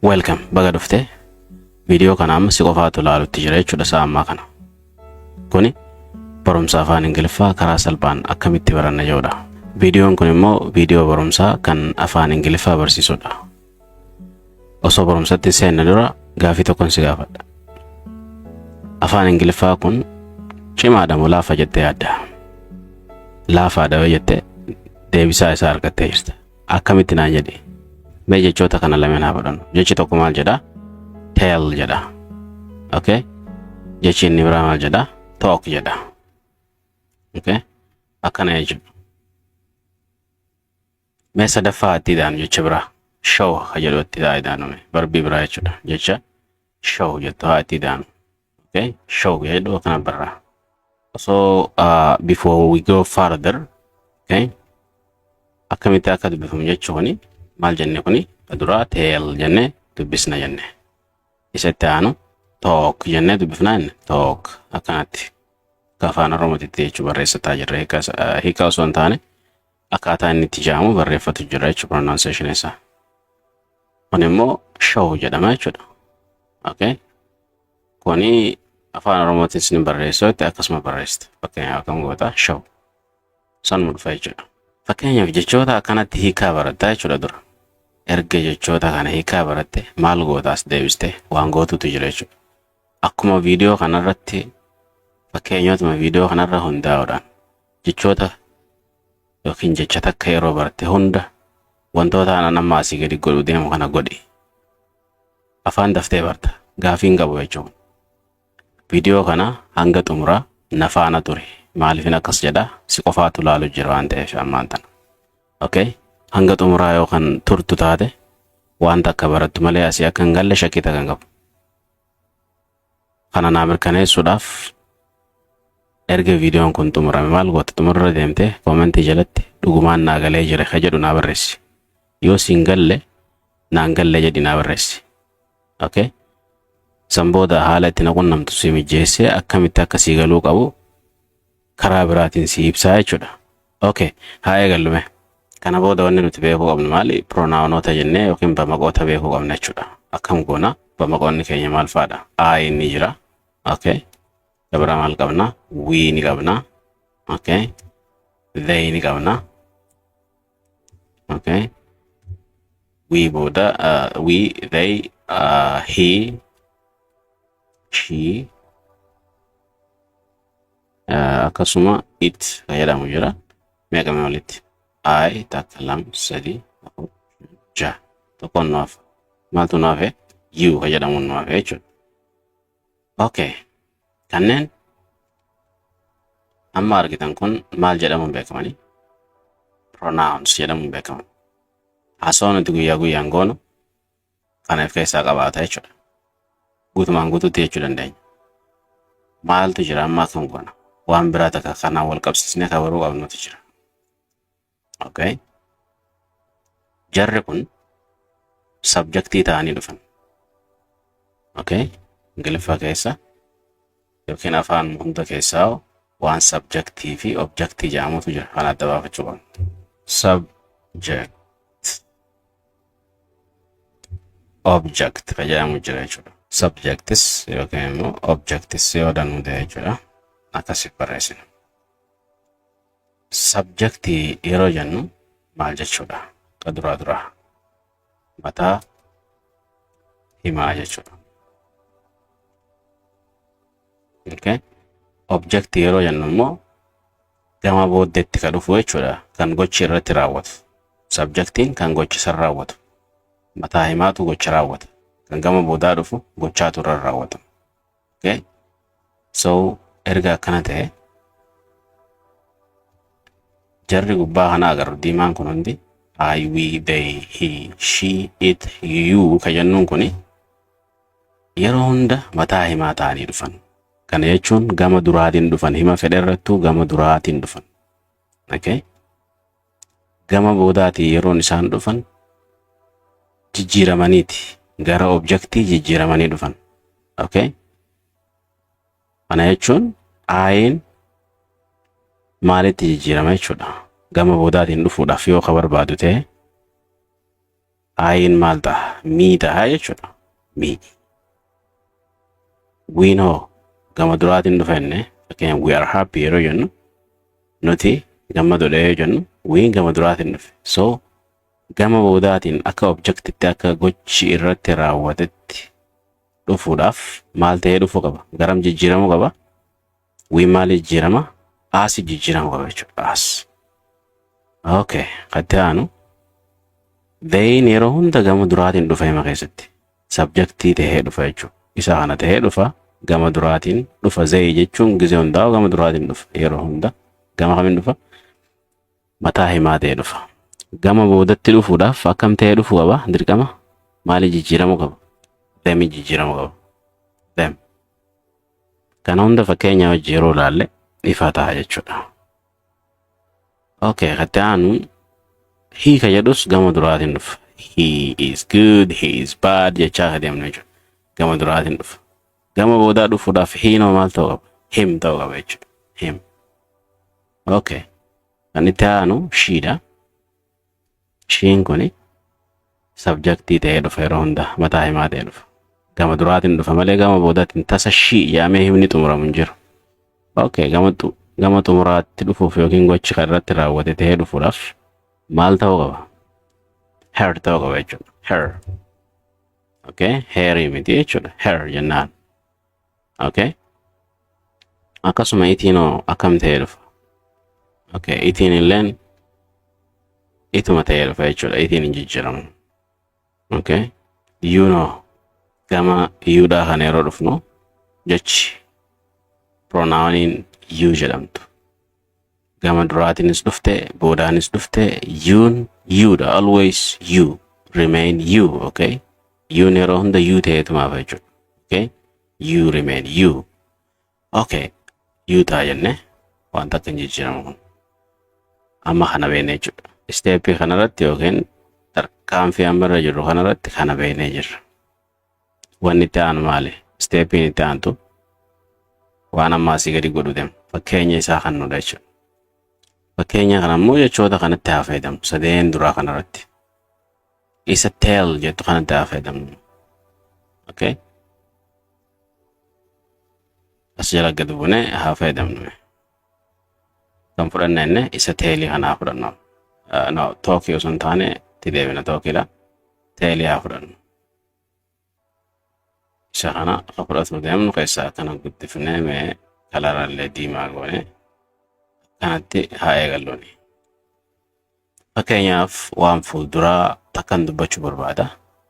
Welcome, baga dhufte. Viidiyoo kana amma si qofaatu ilaalutti jira jechuudha sa'a ammaa kana. Kuni barumsa afaan Ingiliffaa karaa salphaan akkamitti baranna jedhudha. Viidiyoon kun immoo viidiyoo barumsaa kan afaan Ingiliffaa barsiisudha. Osoo barumsatti seenne dura gaafii tokkon si gaafadha. Afaan Ingiliffaa kun cimaadha moo laafa jettee yaadda? Laafaadha yoo jette, deebisaa isaa argattee jirta. Akkamitti naan jedhi. Mee jechoota kana lameen haa fudhannu. Jechi tokko maal jedha? Tell jedha. Okay? Jechi inni biraa maal jedha? Talk jedha. Okay? Akkana jechuudha. Mee sadaffaa itti idaanu jecha biraa. Show ka jedhu itti idaaname. Verbii biraa jechuudha. Jecha show jettu haa itti idaanu. Okay? Show jedhu akkana barraa. So before we go further, okay? Akkamitti akka dubbifamu jechuuni maal jenne? Kuni duraa tell jenne dubbisna jenne. Isa itti aanu talk jennee dubbifna jenne. Talk akkanatti. Akka afaan Oromootitti jechuu barreessataa jirra. Hiika osoo hin taane akkaataa inni itti jedhamu barreeffatu jira jechuudha, pronunciation isaa. Kun immoo show jedhama jechuudha. Okay? Kuni afaan Oromootis ni barreessu akkasuma barreessita. Fakkeenyaaf akkam goota? Show. Sanuma dhufa jechuudha. Fakkeenyaaf jechoota akkanatti hiikaa barattaa jechuudha dura. Erga jechoota kana hiikaa baratte maal gootaas deebiste waan gootutu jira jechuudha. Akkuma viidiyoo kanarratti, fakkeenyotuma viidiyoo kanarra hundaa'uudhaan, jechoota yookiin jecha takka yeroo baratte hunda wantoota anan amma asii gadi godhu deemu kana godhi. Afaan daftee barta. Gaafii hin qabu jechuudha. Viidiyoo kana hanga xumuraa na faana ture. Maaliifin akkas jedha? Si qofaatu laalu jira waan ta'eef ammaan tana. Okay? Hanga xumuraa yoo kan turtu taate wanta akka barattu malee asii akka hin galle shakkii kan qabu. Kana naa mirkaneessuudhaaf erga viidiyoon kun xumurame maal goota? Xumurra deemtee koomentii jalatti "Dhugumaan naa galee jira" ka jedhu naa barreessi. Yoo siin galle, "Naan galle" jedhi naa barreessi. Okay? San booda haala itti na qunnamtu si mijjeessee akkamitti akka sii galuu qabu karaa biraatiin si ibsaa jechuudha. Okay, haa eegallume. Kana booda wanni nuti beekuu qabnu maali? Pronounoota jennee yookiin bamaqoota beekuu qabna jechuudha. Akkam goona? Bamaqoonni keenya maal fa'aadha? I ni jira. Okay. Dabara maal qabna? We ni qabna. Okay. They ni qabna. Okay. We booda we, they, he, she, akkasuma it kan jedhamu jira. Meeqame walitti? I, takka, lama, sadi, afur, jaha. Tokkoon nu hafa. Maaltu nu hafe? You kan jedhamu nu hafe jechuudha. Okay. Kanneen amma argitan kun maal jedhamuun beekamanii? Pronouns jedhamuun beekaman. Haasawaa nuti guyyaa guyyaan goonu kana of keessaa qabaata jechuudha. Guutumaan guutuutti jechuu dandeenya. Maaltu jira amma? Akkam goona? Waan biraa takka kanaan wal qabsiisnee kabaruu qabnutu jira. Okay. Jarri kun subjectii ta'anii dhufan. Okay. Ingiliffaa keessa yookiin afaan hunda keessaa waan subjectii fi objectii jedhamutu jira. Kan adda baafachuu qabnu. Subject, object kan jedhamu jira jechuudha. Subjectis yookiin immoo objectis yoo danuu ta'e jechuudha. Akkasitti barreessina. Subjectii yeroo jennu maal jechuudha? Ka duraa duraa mataa himaa jechuudha. Okay. Objectii yeroo jennu immoo gama booddeetti ka dhufu jechuudha. Kan gochi irratti raawwatu. Subjectiin kan gochi san raawwatu. Mataa himaatu gocha raawwata. Kan gama boodaa dhufu gochaatu irra raawwata. Okay. So erga akkana ta'e, jarri gubbaa kana agarru diimaan kun hundi, I, we, they, he, she, it, you ka jennuun kuni yeroo hunda mataa himaa ta'anii dhufan. Kana jechuun gama duraatiin dhufan, hima fedhe irrattuu gama duraatiin dhufan. Okay? Gama boodaatiin yeroon isaan dhufan jijjiiramaniiti. Gara objectii jijjiiramanii dhufan. Okay? Kana jechuun I'n maalitti jijjiirama jechuudha? Gama boodaatiin dhufuudhaaf yoo ka barbaadu ta'e, I'n maal ta'a? Me ta'a jechuudha. Me. We'n hoo gama duraatiin dhufa jenne. Fakkeenyaaf, "We are happy" yeroo jennu, nuti gammadoodha yoo jennu, we'n gama duraatiin dhufe. So gama boodaatiin akka objectitti, akka gochi irratti raawwatetti dhufuudhaaf maal ta'ee dhufuu qaba? Garam jijjiiramuu qaba? We'n maal jijjiirama? Us jijjiiramuu qaba jechuudha. Us. Okay, katti aanu they'n yeroo hunda gama duraatiin dhufa hima keessatti. Subjectii ta'ee dhufa jechuudha. Isa kana ta'ee dhufa, gama duraatiin dhufa. They jechuun gizee hundaa'u gama duraatiin dhufa. Yeroo hunda gama kamiin dhufa? Mataa himaa ta'ee dhufa. Gama boodatti dhufuudhaaf akkam ta'ee dhufuu qaba? Dirqama maali jijjiiramuu qaba? Them jijjiiramuu qaba. Them. Kana hunda fakkeenya wajji yeroo ilaalle ifa ta'a jechuudha. Okay, katti aanu he ka jedhus gama duraatiin dhufa. "He is good," "he is bad" jechaa ka deemnu jechuudha. Gama duraatiin dhufa. Gama boodaa dhufuudhaaf he noo maal ta'uu qaba? Him ta'uu qaba jechuudha. Him. Okay. Kan itti aanu she dha. She'n kuni subjectii ta'ee dhufa, yeroo hunda mataa himaa ta'ee dhufa. Gama duraatiin dhufa malee gama boodaatiin tasa she jedhamee himni xumuramu hin jiru. Okay, gama xumuraatti dhufuuf yookiin gochi kan irratti raawwate ta'ee dhufuudhaaf maal ta'uu qaba? Her ta'uu qaba jechuudha. Her. Okay, herii miti jechuudha. Her jennaan. Okay. Akkasuma it'iinoo akkam ta'ee dhufa? Okay, it'iin illeen ituma ta'ee dhufa jechuudha. It'iin hin jijjiiramu. Okay. You'noo gama youdhaa kana yeroo dhufnu, jechi pronouniin you jedhamtu. Gama duraatiinis dhufte, boodaanis dhufte, you'n youdha. Always you remain you, okay? You'n yeroo hunda you ta'eetumaaf jechuudha. Okay? You remain you. Okay. You ta'a jenne, wanta akka hin jijjiiramu kun. Amma kana beekne jechuudha. Stepii kanarratti yookiin tarkaanfii amma irra jirru kanarratti kana beeknee jirra. Wanni itti aanu maali? Stepiin itti aantu waan amma asii gadi godhu deemu. Fakkeenya isaa kan nudha jechuudha. Fakkeenya kana immoo jechoota kanatti haa fayyadamnu. Sadeen duraa kanarratti. Isa tell jettu kanatti haa fayyadamnu. Okay? As jala gadi buunee haa fayyadamnu. Kan fudhanne inni isa tellii kana haa fudhannu. No, talkii osoo hin taane, itti deebina talkiidha. Tellii haa fudhannu. Isa kana akka fudhatu deemnu keessaa akkana guddifnee, mee colorallee diimaa goone, kanatti haa eegalluuni. Fakkeenyaaf, waan fuulduraa takkan dubbachuu barbaada.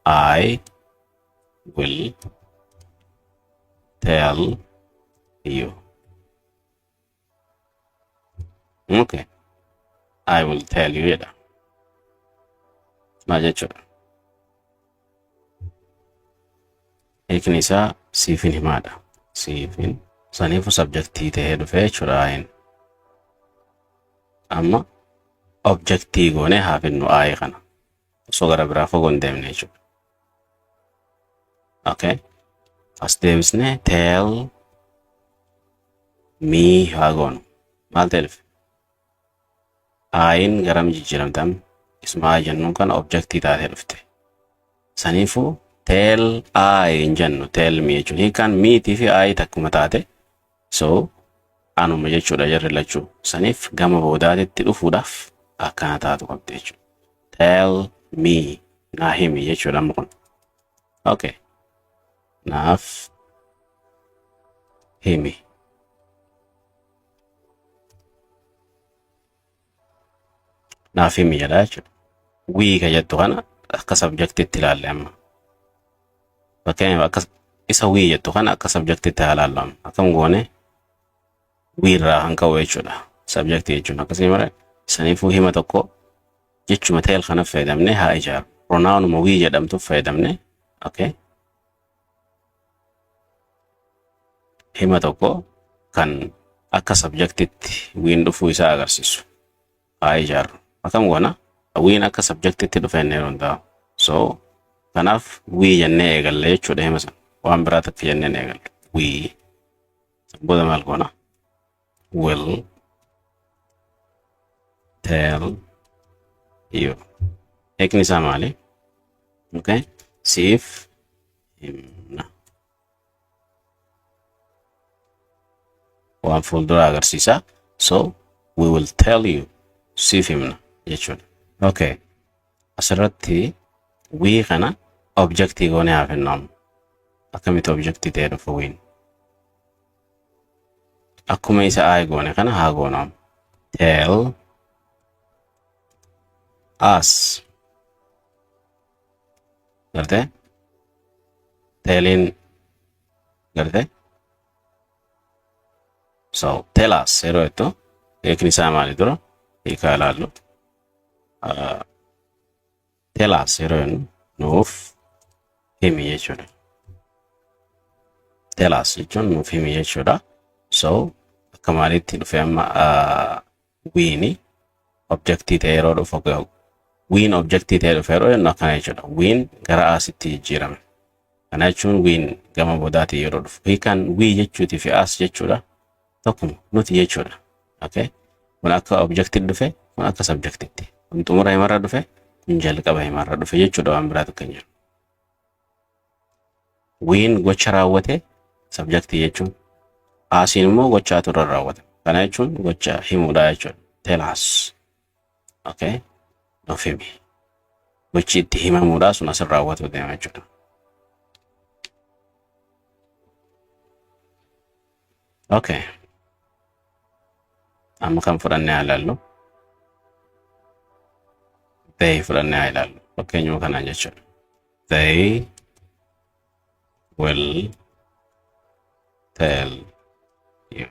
I will tell you. Okay. "I will tell you" jedha. Maal jechuudha? Hiikni isaa siifin himaadha. Siifin saniifu subjectii ta'ee dhufee jechuudha I'n. Amma objectii goonee haa finnu I kana. Osoo gara biraa fagoo hin deemne jechuudha. Okay. As deebisnee tell me haa goonu. Maal ta'e dhufe? I'n garam jijjiiramte amma? Isuma I jennuun kana objectii taatee dhufte. Saniifuu tell I hin jennu, tell me jechuun hiikaan metii fi I takkuma taate, so anuma jechuudha jarri lachuu. Saniif gama boodaatitti dhufuudhaaf akkana taatu qabdi jechuudha. Tell me, naa himi jechuudha amma kun. Okay. Naaf himi. Naaf himi jedha jechuudha. We ka jettu kana akka subjectitti ilaalle amma. Fakkeenyaaf, akka isa we jettu kana akka subjectitti haa ilaallu amma. Akkam goone? We irraa kan ka'u jechuudha. Subjectii jechuun akkasii mara. Saniifuu hima tokko jechuma tell kana fayyadamne haa ijaaru. Pronounuma we jedhamtu fayyadamne, okay. Hima tokko kan akka subjectitti we'n dhufuu isaa agarsiisu haa ijaarru. Akkam goona? We'n akka subjectitti dhufe inni yeroo hundaa'u. So kanaaf we jennee eegalle jechuudha hima sana. Waan biraa takka jennee hin eegallu. We booda maal goona? Will tell you. Hiikni isaa maali? Okay. Siif himna. Waan fuuldura agarsiisa. So we will tell you, siif himna jechuudha. Okay. Asirratti we kana objectii goonee haa finnu. Akkamitti objectii ta'ee dhufa we'n? Akkuma isa I goone kana haa goonamu. Tell us. Gartee? Telliin gartee? So tell us yeroo jettu hiikni isaa maali dura? Hiikaa ilaallu. Tell us yeroo jennu nuuf himi jechuudha. Tell us jechuun nuuf himi jechuudha. So akka maalitti dhufe amma we'ni objectii ta'e yeroo dhufu? We'n objectii ta'e dhufe yeroo jennu akkana jechuudha. We'n gara usitti jijjiirame. Kana jechuun we'n gama boodaatii yeroo dhufu. Hiikaan we jechuutii fi us jechuudha. Tokkuma, nuti jechuudha. Okay? Kun akka objectii dhufe, kun akka subjectitti. Kun xumura himarra dhufe, kun jalqaba himarra dhufe jechuudha, waan biraa tokko hin jiru. We'n gocha raawwate subjectii jechuun. Usiin immoo gochaatu irra raawwate. Kana jechuun gocha himuudha jechuudha. Tell us. Okay? Nuuf himi. Gochi itti himamuudha sun asirra raawwatu deema jechuudha. Okay. Amma kan fudhannee haa ilaallu. They fudhannee haa ilaallu. Fakkeenyuma kanaan jechuudha. They will tell you.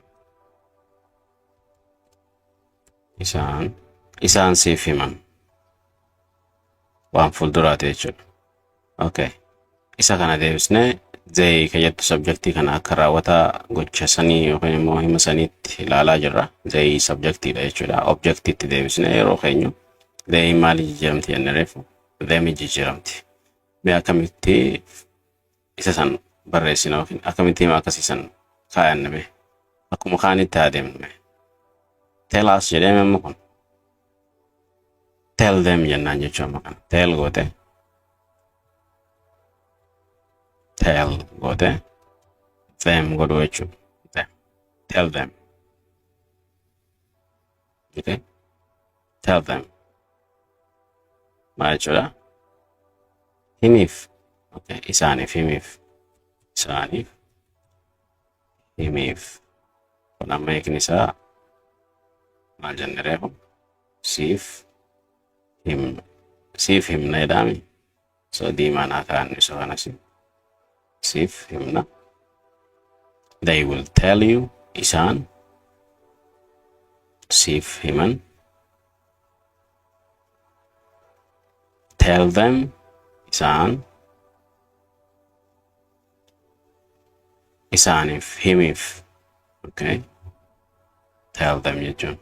Isaan siif himan. Waan fuulduraati jechuudha. Okay. Isa kana deebisnee they kan jettu subjectii kana akka raawwataa gocha sanii yookaan immoo hima saniitti ilaalaa jirra. They subjectiidha jechuudha. Objectiitti deebisnee yeroo keenyu they maali jijjiiramti jennee reefu? Them jijjiiramti. Mee akkamitti isa san barreessina yookiin akkamitti hima akkasii san kaayanne mee? Akkuma kaanitti haa deemnu mee. Tell us jedhee amma kun. Tell them jennaan jechuu amma kana. Tell goote. Tell goote. Them godhuu jechuudha. Them. Tell them. Okay. Tell them. Maal jechuudha? Himiif. Okay. Isaaniif himiif. Isaaniif himiif. Kun amma hiikni isaa maal jenne reefu? Siif himna. Siif himna jedhaami. So diimaan haa kaa'annu isa kanas. Siif himna. They will tell you. Isaan siif himan. Tell them. Isaan isaaniif himiif. Okay. Tell them jechuun.